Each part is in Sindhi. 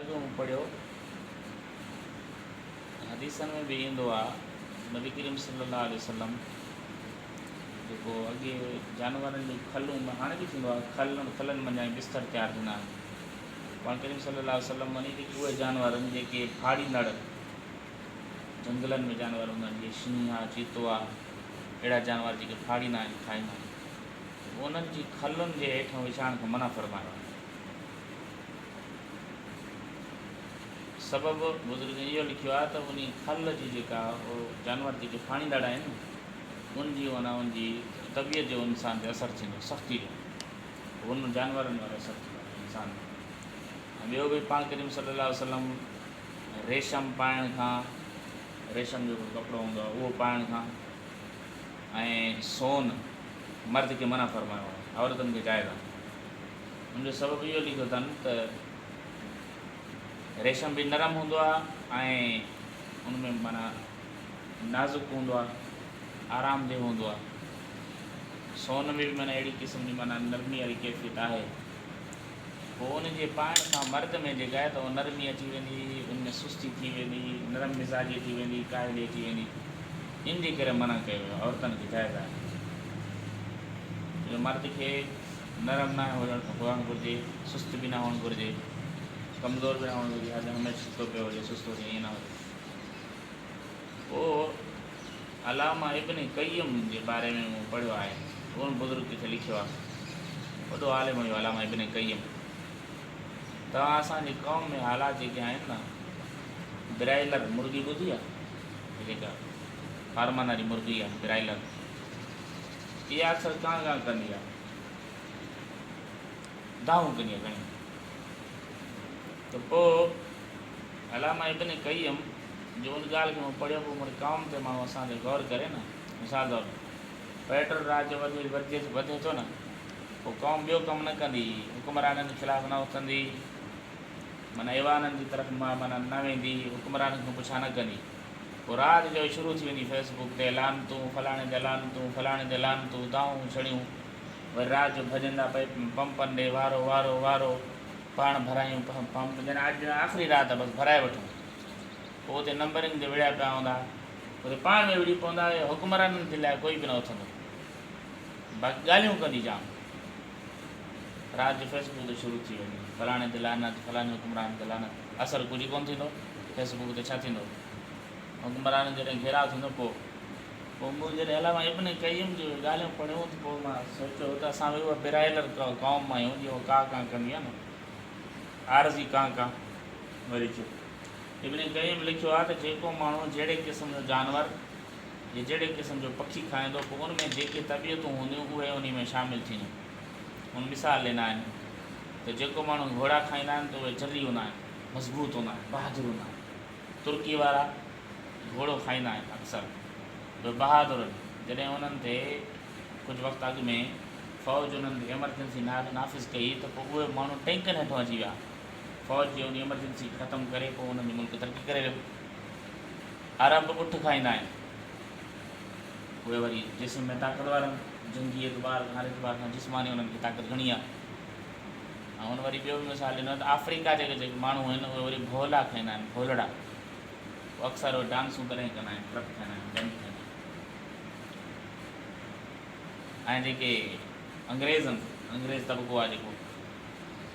ڳالهه جو مون پڙهيو حديثن ۾ به ايندو آ نبي ڪريم صلي الله عليه وسلم جيڪو اڳي جانورن جون کلون هاڻي به ٿيندو آ کل کلن منجهان ئي بستر تيار ٿيندا آهن پاڻ ڪريم صلي الله عليه وسلم وڃي جيڪي اهي جانور آهن جيڪي ڦاڙيندڙ جنگلن ۾ جانور هوندا آهن جيئن شينهن آ چيتو آ اهڙا جانور جيڪي ڦاڙيندا آهن کائيندا آهن انهن جي کلن جي هيٺان وڇائڻ کان منع فرمايو آهي. سبب بزرگن اهو لکيو آهي ته انهي کل جي جيڪا جانور جيڪي ڦاڙيندڙ آهن ان جي معنيٰ ان جي طبيعت جو انسان تي اثر ٿيندو سختي جو ان جانورن وارو اثر ٿيندو انسان تي ۽ ٻيو به پاڻ ڪريم صلي الله عليه وسلم ريشم پائڻ کان ريشم جيڪو ڪپڙو هوندو آهي اهو پائڻ کان ۽ سون مرد کي منع فرمايو آهي عورتن کي جائز آهي ان جو سبب اهو لکيو اٿن ته ريشم به نرم هوندو آهي ۽ ان ۾ معنيٰ نازڪ هوندو آهي آرام ده هوندو آهي سون ۾ به معنيٰ اهڙي قسم جي معنيٰ نرمي واري ڪيفيت آهي پوء ان جي پائڻ سان مرد ۾ جيڪا آهي ته اها نرمي اچي ويندي ان ۾ سستي ٿي ويندي نرم مزاجي ٿي ويندي ڪاهلي اچي ويندي ان جي ڪري منع ڪيو ويو عورتن کي جائز آهي جو مرد کي نرم نه هجڻ گهرجي، سست به نه هئڻ گهرجي، ڪمزور به نه هئڻ گهرجي، هر هميشه ستو پيو هجي، سست هجي ائين نه هجي. پوء علامه ابن قيم جي باري ۾ مون پڙهيو آهي، ان بزرگ ڪٿي لکيو آهي، وڏو عالم هيو علامه ابن قيم. توهان اسان جي قوم ۾ حالات جيڪي آهن نه، برائلر مرغي ٻڌي آهي؟ جيڪا فارمن واري مرغي آهي برائلر، اها اڪثر ڪان ڪان ڪندي آهي. دانهون ڪندي آهي گهڻيون. ته پوء علامه ابن قيم جو ان ڳالهه کي مون پڙهيو پوء مون قوم تي ماڻهو اسان تي غور ڪري نه مثال طور پيٽرول رات جو وڌي وڌي وڌي ٿو نه پوء قوم ٻيو ڪم نه ڪندي حڪمرانن خلاف نه اٿندي معنيٰ ايوانن جي طرف معنيٰ نه ويندي حڪمرانن کان پڇا نه ڪندي پوء رات جو شروع ٿي ويندي فيس بڪ تي لعنتون فلاڻي تي لعنتون فلاڻي تي لعنتون دانهون ڇڙيون وري رات جو ڀڄندا پئي پمپن ڏي وارو وارو وارو پاڻ ڀرايون پمپ ڄڻ اڄ آخري رات آ بس ڀرائي وٺون پوء اتي نمبرنگ تي وڙهيا پيا هوندا اتي پاڻ ۾ وڙهي پوندا حڪمرانن جي لاء ڪوئي به نه اٿندو باقي ڳالهيون ڪندي جام رات جو فيس بڪ تي شروع ٿي ويندي فلاڻي تي لعنت فلاڻي حڪمران تي لعنت اثر ڪجهه ڪونه ٿيندو فيس بڪ تي ڇا ٿيندو حڪمرانن جڏهن گهيراء ٿيندو پوء پوء مون جڏهن علامه ابن قيم جون اهي ڳالهيون پڙهيون ته پوء مان سوچيو ته اسان به اها برائلر قوم مان آهيون جيئن اها ڪا ڪان ڪندي آهي نه عارضي ڪان ڪان وري ٿيو ابن قيم لکيو آهي ته جيڪو ماڻهو جهڙي قسم جو جانور يا جهڙي قسم جو پکي کائيندو پوء ان ۾ جيڪي طبيعتون هونديون اهي انهي ۾ شامل ٿينديون. هن مثال ڏنا آهن ته جيڪو ماڻهو گهوڙا کائيندا آهن ته اهي جري هوندا آهن، مضبوط هوندا آهن، بهادر هوندا آهن. ترڪي وارا گهوڙو کائيندا آهن اڪثر اهي بهادر آهن. جڏهن انهن تي ڪجهه وقت اڳ ۾ فوج انهن تي ايمرجنسي نافذ ڪئي ته پوء اهي ماڻهو ٽينڪن هيٺون اچي ويا. فوج جي ان ايمرجنسي کي ختم ڪري پوء انهن جو ملڪ ترقي ڪري ويو. عرب اٺ کائيندا آهن. اهي وري جسم ۾ طاقت وارا آهن. جنگي اعتبار کان هر اعتبار کان جسماني انهن کي طاقت گهڻي آهي. ۽ هن وري ٻيو به مثال ڏنو ته آفريڪا جا جيڪي ماڻهو آهن اهي وري ڀولا کائيندا آهن، ڀولڙا. پوء اڪثر اهي ڊانسون تڏهن ڪندا آهن، ٽرڪ کائيندا آهن، گند کائيندا آهن. ۽ جيڪي انگريز آهن، انگريز طبقو آهي جيڪو،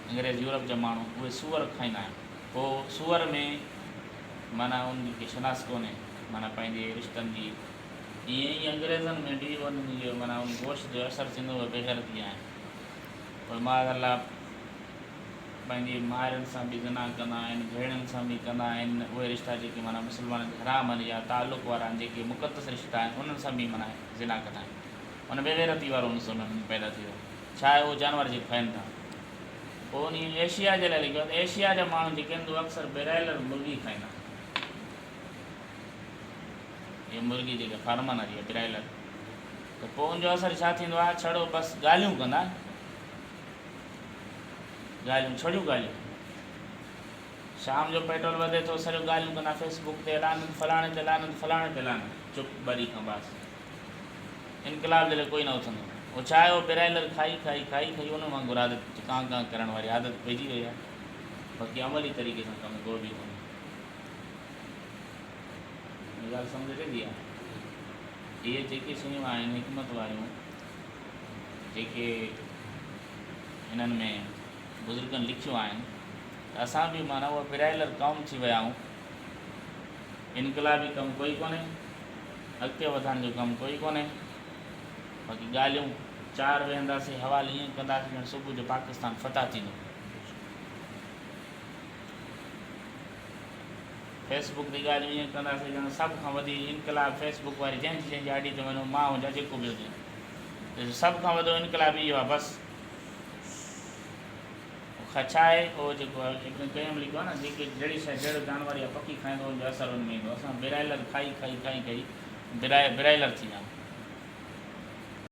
انگريز يورپ جا ماڻهو، اهي سوئر کائيندا آهن. پوء سوئر ۾ معنيٰ ان کي شناس ڪونهي، معنيٰ پنهنجي رشتن جي. ائين ئي انگريزن ۾ به انهن جو معنيٰ ان گوشت جو اثر ٿيندو اهي بيغيرتي آهن. پوء معاذ الله پنهنجي مائرن سان به زنا ڪندا آهن، ڀيڻن سان به ڪندا آهن، اهي رشتا جيڪي معنيٰ مسلمانن کي حرام آهن يا تعلق وارا آهن، جيڪي مقدس رشتا آهن، انهن سان به معنيٰ زنا ڪندا آهن. ان بيغيرتي وارو عنصر انهن ۾ پيدا ٿي ويو. ڇا آهي اهو جانور جيڪو کائن ٿا. پوء انهي ايشيا جي لاء لکيو آهي ته ايشيا جا ماڻهو جيڪي آهن اهي اڪثر برائلر مرغي کائيندا آهن. اها مرغي جيڪا فارمن واري آهي برائلر ته پوء ان جو اثر ڇا ٿيندو آهي ڇڙو بس ڳالهيون ڪندا آهن. ڳالهيون ڇڙيون ڳالهيون. شام جو پيٽرول وڌي ٿو سڄو ڳالهيون ڪندا فيس بڪ تي لعنت فلاڻي تي لعنت فلاڻي تي لعنت چپ ٻه ڏينهن کان باس. انقلاب جي لاء ڪوئي نه اٿندو. هو ڇا آهي اهو برائلر کائي کائي کائي کائي ان وانگر عادت ڪان ڪان ڪرڻ واري عادت پئجي وئي آهي. باقي عملي طريقي سان ڪم ڪو به ڪونهي. منهنجي ڳالهه سمجهه اچي ٿي يا؟ اهي جيڪي شيون آهن حڪمت واريون جيڪي هنن ۾ بزرگن لکيون آهن ته اسان به معنيٰ اها برائلر قوم ٿي ويا آهيون. انقلابي ڪم ڪوئي ڪونهي، اڳتي وڌڻ جو ڪم ڪوئي ڪونهي، باقي ڳالهيون چار ويهنداسين حوال ائين ڪنداسين ڄڻ صبح جو پاڪستان فتح ٿيندو. فيس بڪ تي ڳالهيون ائين ڪنداسين ڄڻ سڀ کان وڌي انقلاب فيس بڪ واري جنهن جي جنهن جي I D تي وڃو مان هجان جيڪو به هجي سڀ کان وڏو انقلاب اهو آهي بس ڇا آهي اهو جيڪو ابن قيم لکيو آهي نه جيڪي جهڙي شيء جهڙو جانور يا پکي کائيندو ان جو اثر ان ۾ ايندو اسان برائلر کائي کائي کائي کائي برائلر ٿي ويا آهيون.